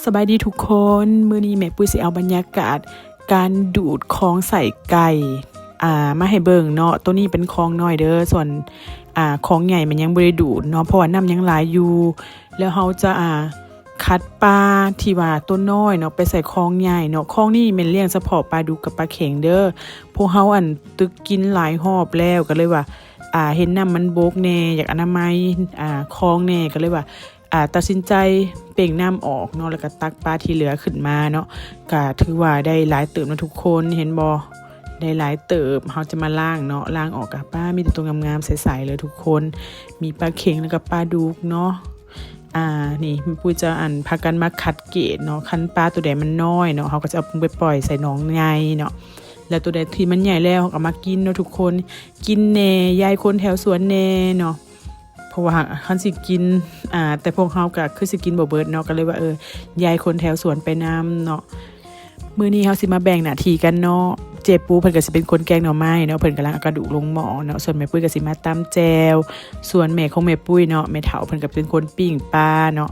ສະບາຍດີທຸກຄົນ, ມື້ນີ້ແມ່ປຸ້ຍຊິເອົາບັນຍາກາດການດູດຄອງໃສ່ໄກ່ ອ່າ ມາໃຫ້ເບິ່ງເນາະ. ໂຕນີ້ເປັນຄອງນ້ອຍເດີ, ສ່ວນ ອ່າ ຄອງໃຫຍ່ມັນຍັງບໍ່ໄດ້ດູດເນາະ ເພາະວ່ານ້ຳຍັງຫຼາຍຢູ່. ແລ້ວເຮົາຈະ ອ່າ ຄັດປາທີ່ວ່າໂຕນ້ອຍເນາະ ໄປໃສ່ຄອງໃຫຍ່ເນາະ. ຄອງນີ້ແມ່ນລ້ຽງສະເພາະປາດຸກກັບປາເຂັງເດີ. ພວກເຮົາ ອັນ ຕຶກກິນຫຼາຍຮອບແລ້ວ ກໍເລີຍວ່າ ອ່າ ເຫັນນ້ຳມັນບົກແດ່ ຢາກອະນາໄມ ອ່າ ຄອງແດ່ ກໍເລີຍວ່າ ອ່າ ຕັດສິນໃຈເປັ່ງນ້ຳອອກເນາະ ແລ້ວກໍຕັກປາທີ່ເຫຼືອຂຶ້ນມາເນາະ. ກໍຖືວ່າໄດ້ຫຼາຍເຕີບເນາະທຸກຄົນ ເຫັນບໍ່ ໄດ້ຫຼາຍເຕີບ. ເຮົາຈະມາລ້າງເນາະ ລ້າງອອກ ກະປາມີແຕ່ໂຕງາມໆໃສໆເລີຍທຸກຄົນ. ມີປາເຂັງ ແລ້ວກໍປາດຸກເນາະ. ອ່າ ນີ້ແມ່ປຸ້ຍຈະ ອັນ ພາກັນມາຄັດເກດເນາະ, ຄັນປາໂຕໃດມັນນ້ອຍເນາະ ເຮົາກໍຈະເອົາໄປປ່ອຍໃສ່ໜອງໃຫຍ່ເນາະ. ແລ້ວໂຕໃດທີ່ມັນໃຫຍ່ແລ້ວ ເຮົາກໍມາກິນເນາະທຸກຄົນ, ກິນແດ່ ຢາຍຄົນແຖວສວນແດ່ເນາະ. ເພາະວ່າຄັນຊິກິນ ອ່າ ແຕ່ພວກເຮົາກໍຄືຊິກິນບໍ່ເບິດເນາະ ກໍເລີຍວ່າ ເອີ ຢາຍຄົນແຖວສວນໄປນຳເນາະ. ມື້ນີ້ເຮົາຊິມາແບ່ງໜ້າທີ່ກັນເນາະ. ເຈ້ປູເພິ່ນກໍຊິເປັນຄົນແກງໜໍ່ໄມ້ເນາະ, ເພິ່ນກຳລັງເອົາກະດູກລົງໝໍ້ເນາະ. ສ່ວນແມ່ປຸ້ຍກໍຊິມາຕຳແຈ່ວ, ສ່ວນແມ່ຂອງແມ່ປຸ້ຍເນາະ ແມ່ເຖົ້າເພິ່ນກໍເປັນຄົນປີ້ງປາເນາະ.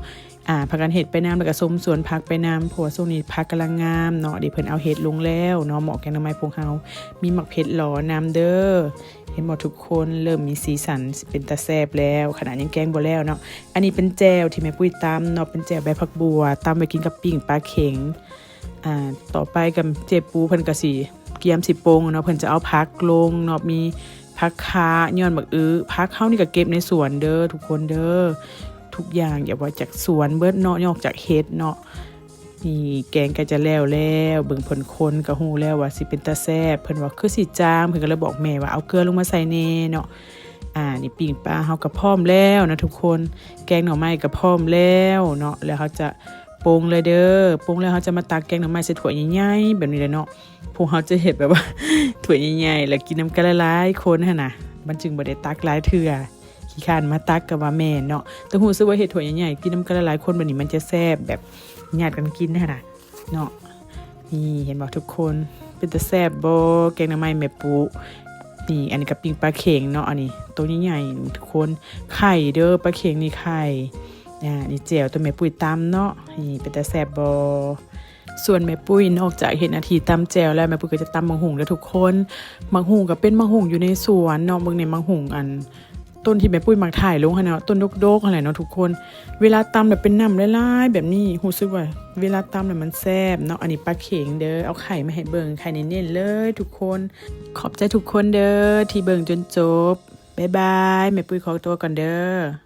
ອ່າ ພາກັນເຮັດໄປນຳ ແລ້ວກໍຊົມສວນຜັກໄປນຳ ເພາະວ່າຊ່ວງນີ້ຜັກກຳລັງງາມເນາະ. ເດ ເພິ່ນເອົາເຫັດລົງແລ້ວເນາະ, ໝໍ້ແກງໜໍ່ໄມ້ພວກເຮົາ ມີໝາກເຜັດຫຼໍ່ນຳເດີ. ເຫັນບໍ່ທຸກຄົນ ເລີ່ມມີສີສັນ ຊິເປັນຕາແຊບແລ້ວ ຂະໜາດຍັງແກງບໍ່ແລ້ວເນາະ. ອັນນີ້ເປັນແຈ່ວທີ່ແມ່ປຸ້ຍຕຳເນາະ, ເປັນແຈ່ວໃບຜັກບົ່ວ ຕຳໄວ້ກິນກັບປີ້ງປາເຂັງ. ອ່າ ຕໍ່ໄປກໍເຈ້ປູເພິ່ນກໍຊິກຽມຊິປົງເນາະ, ເພິ່ນຈະເອົາຜັກລົງເນາະ, ມີຜັກຄາ ຍອດໝາກອຶ. ຜັກເຮົານີ້ກໍເກັບໃນສວນເດີທຸກຄົນເດີ, ທຸກຢ່າງຢ່າວ່າຈາກສວນເບິດເນາະ ນອກຈາກເຫັດເນາະ. ນີ້ແກງໃກ້ຈະແລ້ວແລ້ວ ເບິ່ງເພິ່ນຄົນກໍຮູ້ແລ້ວວ່າຊິເປັນຕາແຊບ. ເພິ່ນວ່າຄືຊິຈາງ ເພິ່ນກໍເລີຍບອກແມ່ວ່າເອົາເກືອລົງມາໃສ່ແດ່ເນາະ. ອ່າ ນີ້ປີ້ງປາເຮົາກໍພ້ອມແລ້ວນະທຸກຄົນ, ແກງໜໍ່ໄມ້ກໍພ້ອມແລ້ວເນາະ. ແລ້ວເຮົາຈະປົງເລີຍເດີ, ປົງແລ້ວເຮົາຈະມາຕັກແກງໜໍ່ໄມ້ໃສ່ຖ້ວຍໃຫຍ່ໆແບບນີ້ແຫຼະເນາະ. ພວກເຮົາຈະເຮັດແບບວ່າຖ້ວຍໃຫຍ່ໆ ແລ້ວກິນນຳກັນຫຼາຍໆຄົນຫັ້ນນະ, ມັນຈຶ່ງບໍ່ໄດ້ຕັກຫຼາຍເທື່ອ. ຂີ້ຄ້ານມາຕັກກໍວ່າແມ່ນເນາະ, ແຕ່ຮູ້ສຶກວ່າເຮັດຖ້ວຍໃຫຍ່ໆ ກິນນຳກັນຫຼາຍໆຄົນ ແບບນີ້ມັນຈະແຊບ ແບບຍາດກັນກິນຫັ້ນນະເນາະ. ນີ້ເຫັນບໍ່ທຸກຄົນ ເປັນຕາແຊບບໍ່ ແກງໜໍ່ໄມ້ແມ່ປຸ? ນີ້ ອັນນີ້ກໍປີ້ງປາເຂັງເນາະ, ອັນນີ້ໂຕໃຫຍ່ໆທຸກຄົນ, ໄຂ່ເດີ ປາເຂັງນີ້ໄຂ່. ອ່າ ນີ້ແຈ່ວໂຕແມ່ປຸ້ຍຕຳເນາະ, ນີ້ເປັນຕາແຊບບໍ່? ສ່ວນແມ່ປຸ້ຍນອກຈາກເຮັດໜ້າທີ່ຕຳແຈ່ວແລ້ວ ແມ່ປຸ້ຍກໍຈະຕຳໝາກຫຸ່ງເດີທຸກຄົນ. ໝາກຫຸ່ງກໍເປັນໝາກຫຸ່ງຢູ່ໃນສວນເນາະ, ເບິ່ງໃນໝາກຫຸ່ງ ອັນ ຕົ້ນທີ່ແມ່ປຸ້ຍມັກຖ່າຍລົງຫັ້ນເນາະ, ຕົ້ນດົກໆຫັ້ນແຫຼະເນາະທຸກຄົນ. ເວລາຕຳແບບເປັນນ້ຳຫຼາຍໆແບບນີ້ ຮູ້ສຶກວ່າເວລາຕຳແລ້ວມັນແຊບເນາະ. ອັນນີ້ປາເຂັງເດີ, ເອົາໄຂ່ມາໃຫ້ເບິ່ງ, ໄຂ່ເນັ້ນໆເລີຍທຸກຄົນ. ຂອບໃຈທຸກຄົນເດີທີ່ເບິ່ງຈົນຈົບ. ບາຍບາຍ, ແມ່ປຸ້ຍຂໍຕົວກ່ອນເດີ.